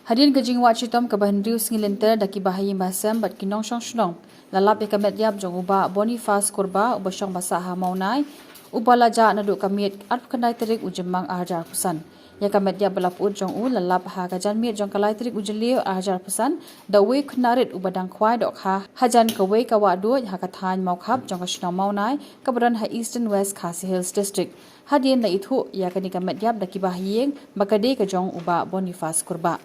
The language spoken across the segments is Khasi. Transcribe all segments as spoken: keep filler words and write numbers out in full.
Hadien ka jingwad shitom kaba hynriew sngi lynter da ki bahaïing bahasem bad ki nongshong shnong, la lap ïa ka met ïap jong u Bah Boniface Kurbah, uba shong ba sah ha Mawnai, uba la jah naduh ka miet arphew khyndai tarik u Jymmang ar hajar arphew san. Ïa ka met ïap ba la pyut jong u la lap ha ka janmiet jong ka lai tarik u Jylliew ar hajar arphew san, da uwei u khynnah rit uba dang khwai dohkha hajan kawei ka wahduid ha ka thaiñ Mawkhap jong ka shnong Mawnai, kaba don ha Eastern West Khasi Hills District. Hadien la ithuh ïa kane ka met ïap da ki bahaïing ba ka dei ka jong u Bah Boniface Kurbah.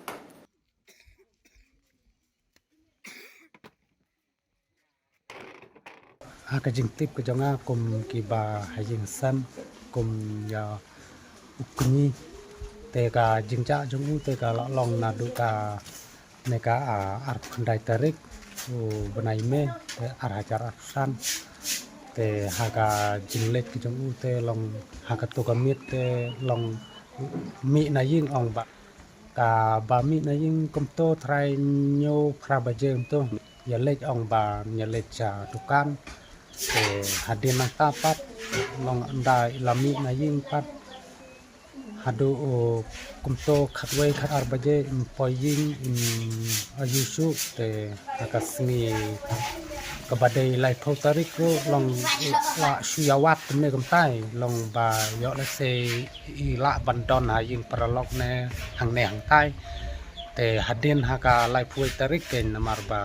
Ha ka jingtip ka jong nga kum ki bahaïing hasem, kum ïa u kñi, te ka jingjah jong u te ka la long naduh kane ka, ah, arphew khyndai tarik u bnai May, te ar hajar arphew san. Te ha ka jingleit ka jong u te long ha kato ka miet te long mih na ïing ong ba. Kaba mih na ïing kumto trai hynñiew phra baje kumto. Ïaleit ong ba ïaleit sha dukan. Te hadien nangta pat long ynda la mih na ïing pat haduh, oh, kumto khatwei khatar baje im poi ïing im ayu shuh te ha ka sngi kaba dei laiphew tarik ruh long la shu ïawad kumne kumtai long ba ïoh lehse i lah ban don ha ïing paralok ne hangne hangtai. Te hadien ha ka laiphew wei tarik kein namar ba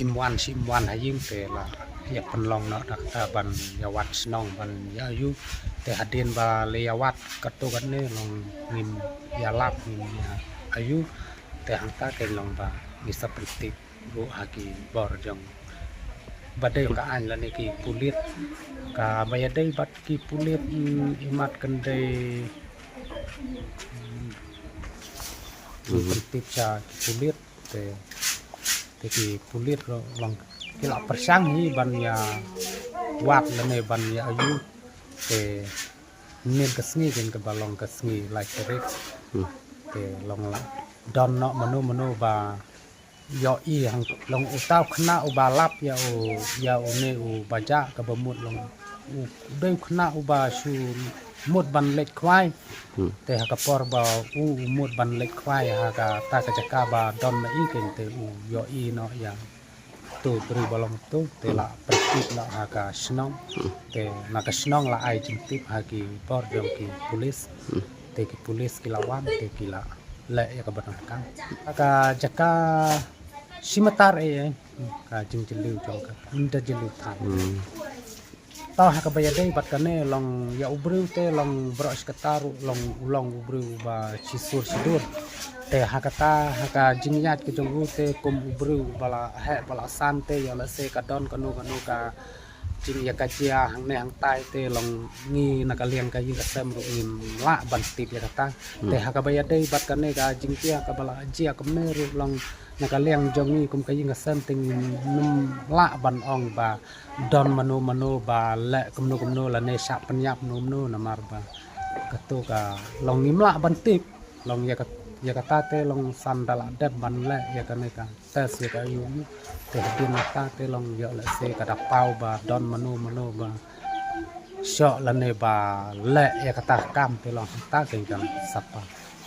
im wan shi im wan ha ïing te la ïa pynlong noh da kata ban ïawad shnong ban ïa ayu. Te hadien ba la ïawad katto katne long ngim ïalap ngim ïa ayu. Te hangta kein long ba ngi sa pyntip ruh ha ki bor jong ba dei ka aiñ lane ki pulit. Kaba ïadei bad ki pulit, mm, imat kan dei, mm, pyntip sha ki pulit te, te ki pulit ruh long ki la pyrshang hi ban ïawad lane ban ïa ayu. Te mynnin ka sngi kein kaba long ka sngi lai tarik. Te long la don noh mano mano ba ïohi hang long uta u khynnah uba lap ïa u, ïa une uba jah kaba mut long u dei u khynnah uba shu mut ban leit khwai. Te ha ka por ba u, u mut ban leit khwai ha kata ka jaka ba don ma i kein te u ïohi noh ïa tu briew ba long tu te la pyntip noh ha ka shnong. Te na ka shnong la ai jingtip ha ki bor jong ki pulit. Te ki pulit ki la wan te ki la leh ïa ka bynta ka jaka shimatar ei ei ka jingjylliew jong ka ynda jylliew than. Tau ha kaba ïadei bad kane long ïa u briew te long baroh shi katta ruh long u long u briew uba shisur shidur. Te ha kata ha ka jingïaid ka jong u te kum u briew uba la heh ba la san te ïoh lehse ka don kano kano ka jingïakajia hangne hangtai te long ngi na ka liang ka ïing ka sem ruh ngim lah ban tip ïa kata. Te ha kaba ïadei bad kane ka jingjia kaba la jia kumne ruh long na ka liang jong ngi kum ka ïing ka sem te ngim lah ban ong ba don mano mano ba leh kumno kumno lane shah pynïap mano mano namar ba kato ka long ngim lah ban tip. Long ïa ka, ïa kata te long san da la dep ban leh ïa kane ka test ïa ka ayu. Te hadien kata te long ïoh lehse ka da paw ba don mano mano ba shoh lane ba leh ïa kata ka kam te long kata kein kan sa paw.